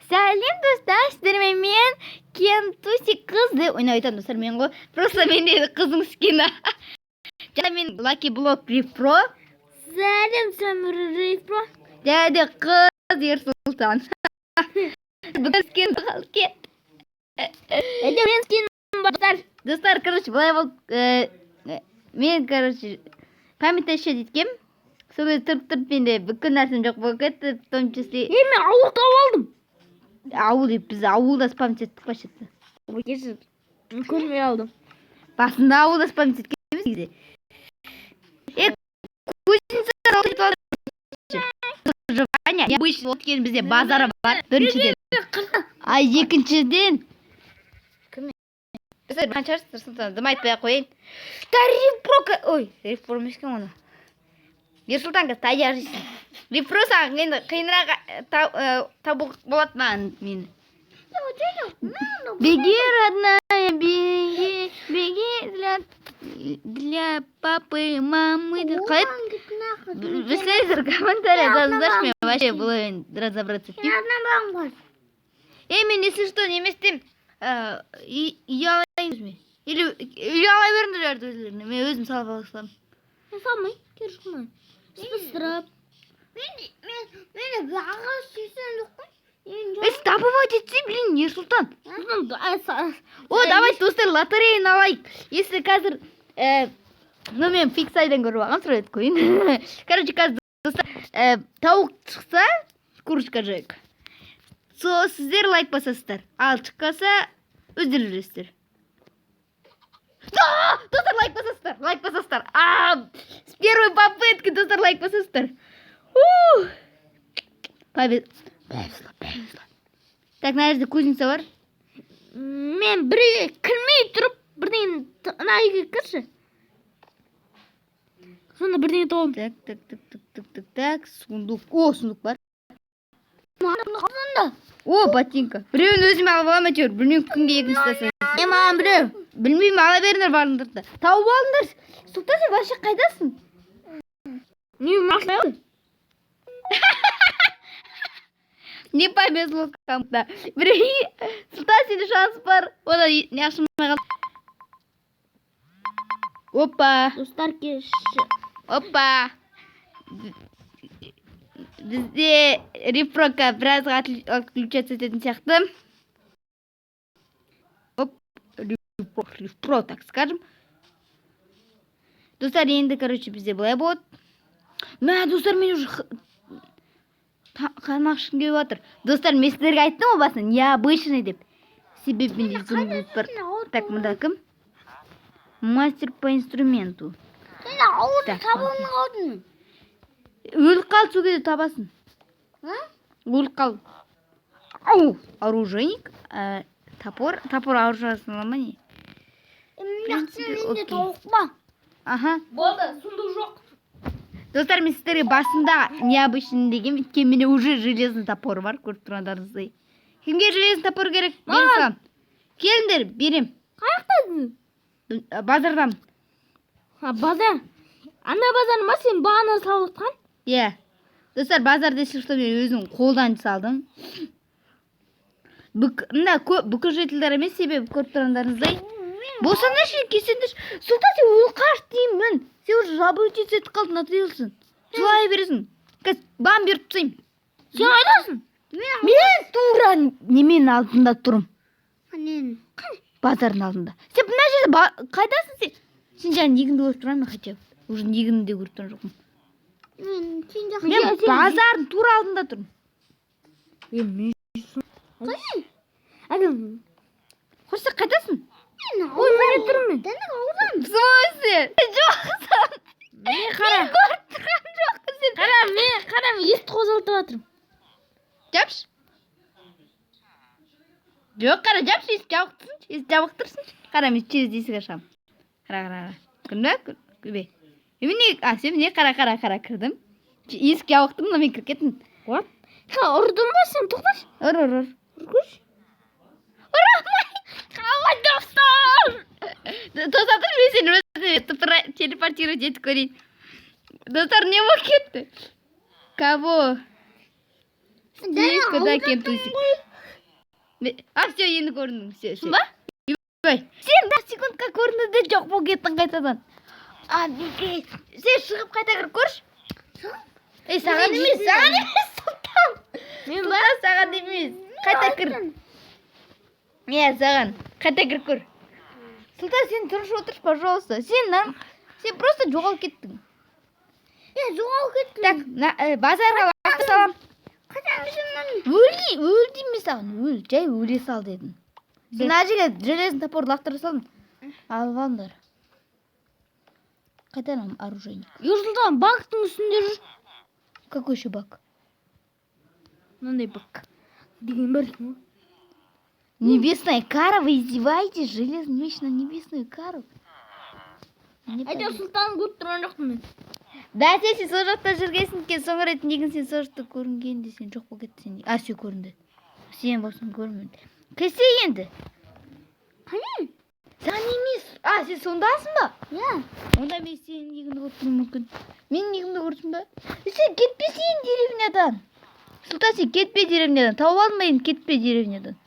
Сәлем, достар! Сіздермен мен, Кентусик қыз деп ойнап айтамын, достар, мен ғой. Просто менде қыздың скині. Және мен Лаки Блок Про. Сәлем, сәлем, Про. Және де қыз Ерсұлтан. Бүгін скин қалып кетті. Әде мен скин бар, достар. Достар, короче, былай болды. Мен, короче, память еще еткем. Сол кезде тұрып тұрып менде бүкіл нәрсем жоқ болып кетті, в том числе Е, мен ауыл тауып алдым. Ауыл деп, біз ауылда спам еттік вообще-то. Ой, кешір. Көрмей алдым. Басында ауылда спам еткенбіз негізі. Е, кузница. Необычный өткен бізде базар бар біріншіден, а екіншіден Кім? Достар, қанша Сұлтан, дым айтпай ақ қояйын да. Рифпро, ой, Рифпро емес екен, оны Ерсұлтан қазір таяқ жейсің. Рифпро, саған енді қиынырақ табу болады маған мені. Беги, родная, беги, беги для папы, мамы. Қалай білсеңіздер, комментарий жазыңыздаршы, мен вообще былай енді разобраться етпеймін. Ей, мен, если что, не емес деймін, үй алайын өзіме или үй ала беріңдер жарты өздеріне, мен өзім салып ала саламын. Салмай, керек қылмай. Сыбыстырып. Мен ағаш сексен жоқ қой. Ей, добывать етсей, блин, Ерсұлтан. Мен О, давайте, достар, лотереяны алайық. Если қазір ну, мен фиксайдан көріп алғанмын, сразу айтып қояйын. Короче, қазір, достар, тауық шықса, курочка Джек, сол сіздер лайк басасыздар, ал шықпаса, өздері білесіздер. Да, достар, лайк басасыздар, лайк басасыздар. А, с первой попытки, достар, лайк басасыздар. Ух! Повезло, повезло. Так, мына жерде кузница бар. Мен бір үйге кірмей тұрып бірдеңені, ана үйге кірші. Сонда бірдеңе табамын. Так, так, так, так, так, так, так, сундук. О, сундук бар. Сонда. О, ботинка. Біреуін өзіме алып аламын әйтеуір. Білмеймін, кімге екіншісі тастаймын. Е, маған біреу. Білмеймін, ала беріңдер барлықтарды да. Тауып алыңдар. Сұлтан, сен вообще қайдасың? Не, машина. Не повезло кому-то. Біреу. Сұлтан, сенде шанс бар. Ода не ашылмай қалды. Опа. Достар, кеш. Опа. Бізде репрока біразға отключаться ететін сияқты. Оп, репро, репро, так скажем. Достар, енді, короче, бізде былай болады. Мә, достар, мен уже тамақ ішкім келіп жатыр. Достар, мен сіздерге айттым ғой басында, необычный деп. Себебі менде изумруд бар. Так, мында кім? Мастер по инструменту. Сен ауылды Так, таба алмай қалдың. Өліп қалды, сол кезде табасың. А? Өліп қалды. Ау, оружейник. Топор, топор оружиесін ала ма, не? Принципе, Менде окей. тауық па? Аха. Болды, сундук жоқ. Достар, мен сіздерге басында необычный деген, өйткені менде уже железный топор бар, көріп тұрғандарыңыздай. Кімге железный топор керек? Бере Маған. саламын. Келіңдер, берем. Қаяқтасың? Базардан. Ha, базар. Ана базар ма сен бағана салып отқан? Иә. Достар, базарда, если что, мен өзім қолдан салдым. Мына бүкіл жительдер емес, себебі көріп тұрғандарыңыздай. Босаңдаршы, келсеңдерші. Сұлтан, сен өл қаш деймін. Сен уже заблудиться етіп қалдың, надоелсің. Жылай бересің. Қазір бам беріп тастаймын. Сен қайдасың? Мен тура неменің алдында тұрмын. Нен? Базардың алдында. Сен мына жерде қайдасың сен? Сен жаңа егінді көріп тұрмын мен хотя бы. Уже егінді де көріп тұрған жоқпын. Мен сен жаққа. Мен базардың тура алдында тұрмын. Е, мен. Әлі. Қойшы, сен қайдасың? Ой, мен тұрмын мен. В смысле? Сен жоқсың. Мен қара. Мен көріп тұрған жоқпын сен. Қара, мен қара, мен есікті қозғалтып жатырмын. Жапшы. Жоқ, қара, жапшы, есік жабық тұрсыншы. Есік жабық тұрсыншы. Қара, мен через есік ашамын. Қара, қара, қара. Көрдің бе? Көрме. Міне, а, сен міне, қара, қара, қара, кірдім. Есік жабық тұр, мына мен кіріп кеттім. What? Ха, ұрдың ба сен? Тоқташы. Ұр, ұр, ұр. Ұрғыш. Ұра алмай. Қалай, достар? Тоса тұр, мен сені өзіме телепортировать етіп көрейін. Достар, не болып кетті? Кого? Куда кентусик? А, все, енді көріндің. Все, все. Ба? Ой, сен бір секундқа көрінді де, жоқ болып кеттің қайтадан. Офигеть. Сен шығып, қайта кіріп көрші. Ей, саған емес, саған емес, Сұлтан. Мен ба? Сұлтан, саған емес. Қайта кір. Иә, саған. Қайта кіріп көр. Сұлтан, сен тыныш отыршы, пожалуйста. Сен просто жоғалып кеттің. Е, жоғалып кеттім. Так, базарға лақтыра салам. Қашан мен? Өл, өл деймін мен саған. Өл, жай өле сал дедім. Сен мына жерге железный топор лақтыра салдым. Алып алыңдар. Қайда оружейник? Ерсұлтан бактың үстінде жүр. Какой еще баг? Мынандай бак деген бар екен ғой. Небесная кара, вы издеваетесь? Железный меч на небесную кару? Не Әйтеуір поверю. Сұлтанды көріп тұрған жоқпын мен. Да, сен сол жақта жүргенсің екен. Соңғы рет неге сен сол жақта көрінгенде, сен жоқ болып кетті сен. А, все, көрінді. Сен болсаң көрмеді. Кірсе енді. Қане? Саған емес. А, сен сондасың ба? Иә. Онда мен сенің негіңді көріп тұрмын мүмкін. Менің негімді көрсің ба? Сен кетпесең деревнядан. Сұлтан, сен кетпе деревнядан. Тауып алдың ба енді, кетпе деревнядан.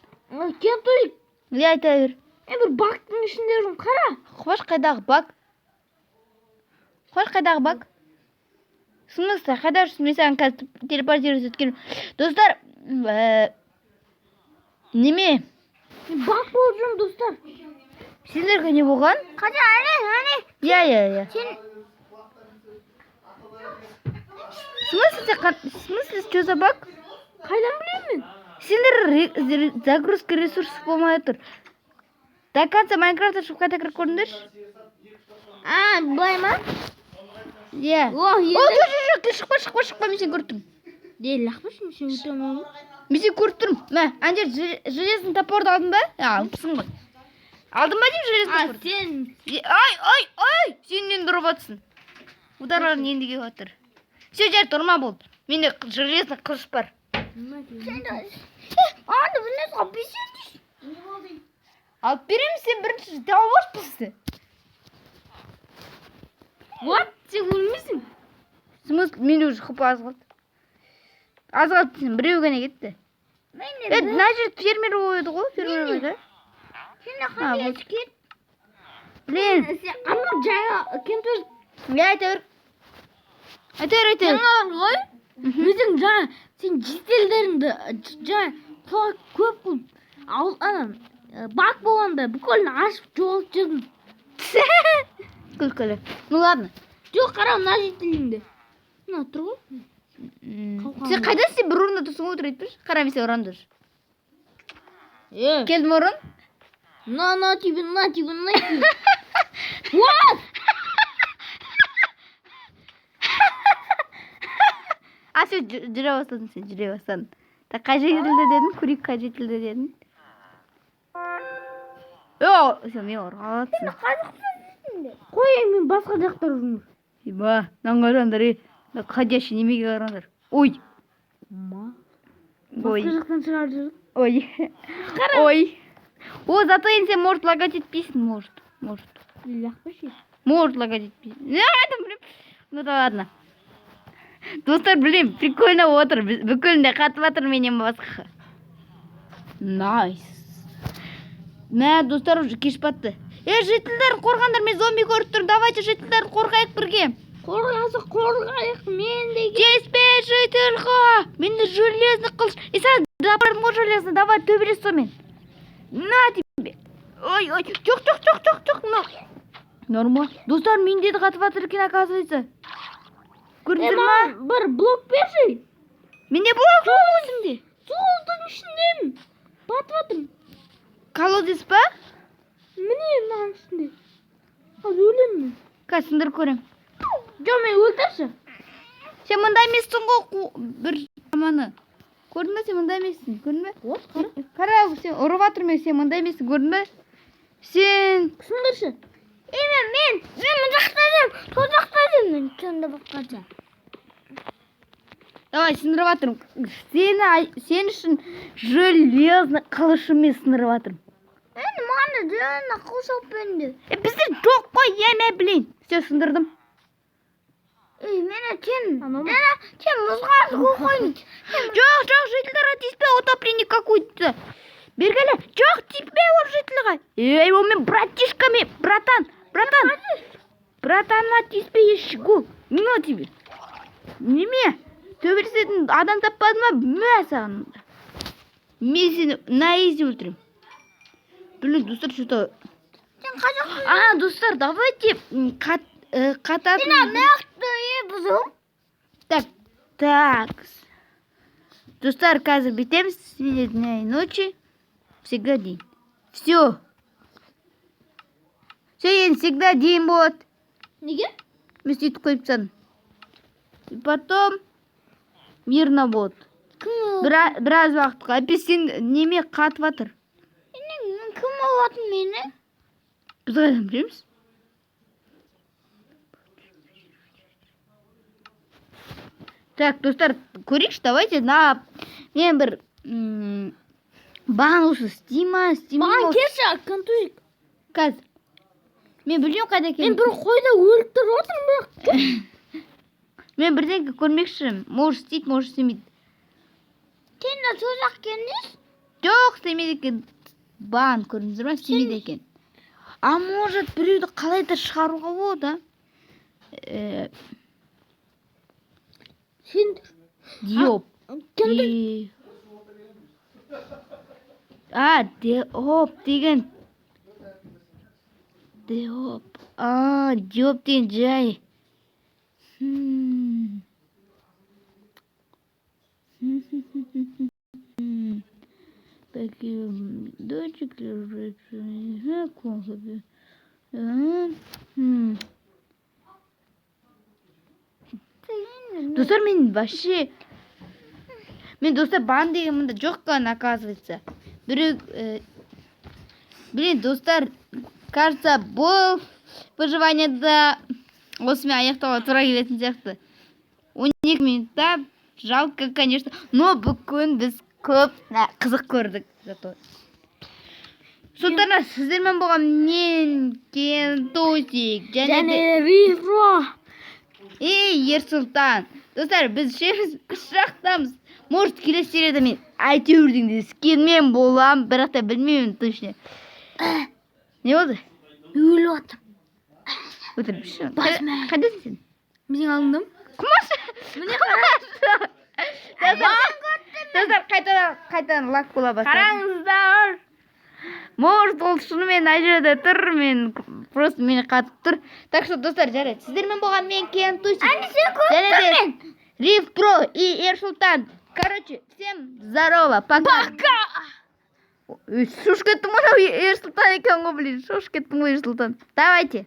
Кентусик. Иә, айта бер. Мен бір бактың ішінде жүрмін, қара. Қош, қайдағы баг? Қош, қайдағы баг? В смысле, қайда жүрсің? Мен саған қазір телепортировать еткенмін. Достар, неме? Мен баг болып жүрмін, достар. Сендерге не болған? Қажа, әне, әне. Иә. Сен В смысле, в смысле, что за баг? Қайдан білемін мен? Сендер загрузка ресурсов болмай отыр. До конца Майнкрафтта шығып, қайта кіріп көріңдерші. А, былай ма? Иә. О, О, енді. жоқ, жоқ, жоқ, шықпа, шықпа, шықпа, мен сені көріп тұрмын. Де, лақпашы, мен сені өте алмаймын. Мен сені көріп тұрмын. Мә, ана жерде железный топорды алдың ба? А, алыпсың ғой. Алдың ба деймін железный А, топорды. сен Ай, ай, ай! Сен енді ұрып жатсың. Ударларың енді келіп жатыр. Все, жарайды, ұрма, болды. Менде железный қылыш бар. Сен аны білмес ғой, бесен. Алып беремін, сен бірінші тауып алшы бізді. What? Сен өлмейсің? В смысле, менде уже хп аз қалды. Аз қалды десем, біреу ғана кетті. Мен Е, мына жерде фермер еді ғой, фермер еді. Сен А, қандай вот. кет? Блин, Сен ана жаңа кентус иә, айта бер. Айта бер, айта бер. Жаңа ғой. Өзің жаңа сен жительдеріңді жаңа құлақ көп қылып ал, ана баг болғанда бүкілін ашып жоғалтып жүрдің. Күлкілі. Ну ладно. Жоқ, қара, мына жителіңді. Мына тұр ғой. Қалқанды. Сен қайдасың? Сен бір орында тұрсың ғой, отыра айтпашы. Қара, мен сен ұран тұр. Е. Келдім орын. На, на тебе, на тебе, на тебе. What? А, сен жүре бастадың, сен жүре бастадың. Так, қай жерде дедің? Көрейік, қай жерде дедің? О, сен мен ұрып аласың. Қой, мен басқа жақта жүрмін. Иба, мынаны қараңдар, ей. Мына ходящий немеге қараңдар. Ой, Ма. ой, Басқа жақтан шығарып жүр. Ой. Ой. О, зато енді сен, может, лагать етпейсің, может, может. Лақпашы. Может, лагать етпейсің. Не, қайдан білемін. Ну да ладно. Достар, білем, прикольно отыр. Бүкілінде қатып жатыр менен басқа. Найс. Мә, достар, уже кеш батты. Е, жительдер, қорғандар, мен зомби көріп тұрмын. Давайте жительдерді қорғайық бірге. Қорғасы, қорғайық, мен деген. Теспе жительға! Менде железный қылыш. И саған топорым ғой железный. Давай, төбелес сонымен. На тебе. Ой, ой, жоқ, жоқ, жоқ, жоқ, жоқ. Ну. Норма. Достар, менде де қатып жатыр екен, оказывается. Көрдіңдер ма? Маған бір блок берші. Менде блок жоқ өзімде. Судың ішіндемін. Батып жатырмын. Колодец па? Міне, мынаның ішінде. Қазір өлемін мен. Қазір сындырып көрем. Жоқ, мен өлтірші. Сен мында емессің ғой, бір жаманы. Көрдің бе, сен мында емессің, көрдің бе? Вот, қара. Қара, сен ұрып жатыр мен, сен мында емессің, көрдің бе? Сен Сындыршы. Е, мен мына жақта жүрмін. Сол жақта жүрмін. Мен сонда болып қалса. Давай, сындырып жатырмын. Сен үшін железный қылышыммен сындырып жатырмын. Енді маған да жаңа қол салып беріңдер. Е, бізде жоқ қой, я ме, блин. Все, сындырдым. Ей, мені сен, Анау ма? сен мұзға қойын. Жоқ, жоқ, жительдарға тиіспе, утопленник какой-то. Бергелі. Жоқ, тиіспе ол жительға. Ей, ол мен братишками, братан, братан. Братаныма тиіспе, ешгул. На тебе. Неме? Төбелесетін адам таппады ма? Мә саған. Мен сені на изи өлтірем. Блин, достар, что-то. Сен қазақ А, достар, давайте қататын. нақты бұзу. Так, так. Достар, қазір бітеміз. Среди дня и ночи. Всегда день. Все. Все, енді всегда день болады. Неге? Мен сөйтіп қойып тастадым. И потом мирно болады. Кім Біраз уақытқа. Әпес, сен неме қатып жатыр. Кім алатын мені? Біз қайдан білеміз? Так, достар, көрейікші, давайте на мен бір баған осы істей ма, істемей Маған ма? келші, контузик. Қазір. Мен білмеймін қайда Мен екенін. бір қойды өліп тұрып отырмын, бірақ. Мен бірдеңе көрмекші. Может, істейді, может, істемейді. Сен де созақ келмес? Жоқ, істемейді екен. Бан көрдіңіздер ма, істемейді екен. А может, біреуді қалай да шығаруға болады, а? Сен Диоп. кімді? А, диоп деген. Диоп. А, диоп деген жай. Такие дочек лежит. Достар, мен вообще, мен, достар, бан деген мында жоқ екен, оказывается. Біреу блин, достар, кажется, бұл выживанияда осымен аяқтауға тура келетін сияқты. 12 минутта, жалко, конечно, но бүгін біз көп қызық көрдік зато. Сондықтан да сіздермен болған мен, Кентусик, және де Және Рифро. Ей, Ерсұлтан. Достар, біз үшеуміз үш жақтамыз. Может, келесі серияда мен әйтеуір дегенде скинмен болам, бірақ та білмеймін точно. Не болды? Өліп жатырмын. Өтірікші. Басым Қайдасың сен? Менің алдымда. Құмаш. Міне, Құмаш. Достар, қайтадан қайтадан лаг бола бастады. Қараңыздар. Может, ол шынымен ана жерде тұр, мен просто мені қатып тұр. Так что, достар, жарайды. Сіздермен болған мен, Кентусик. Әне, сен көріп Және де тұрмын. Риф Про и Ерсұлтан. Короче, всем здорово, пока. Пока. Ой, шошып кеттім ғой, мынау Ерсұлтан екен ғой, блин, шошып кеттім ғой, Ерсұлтан. Давайте.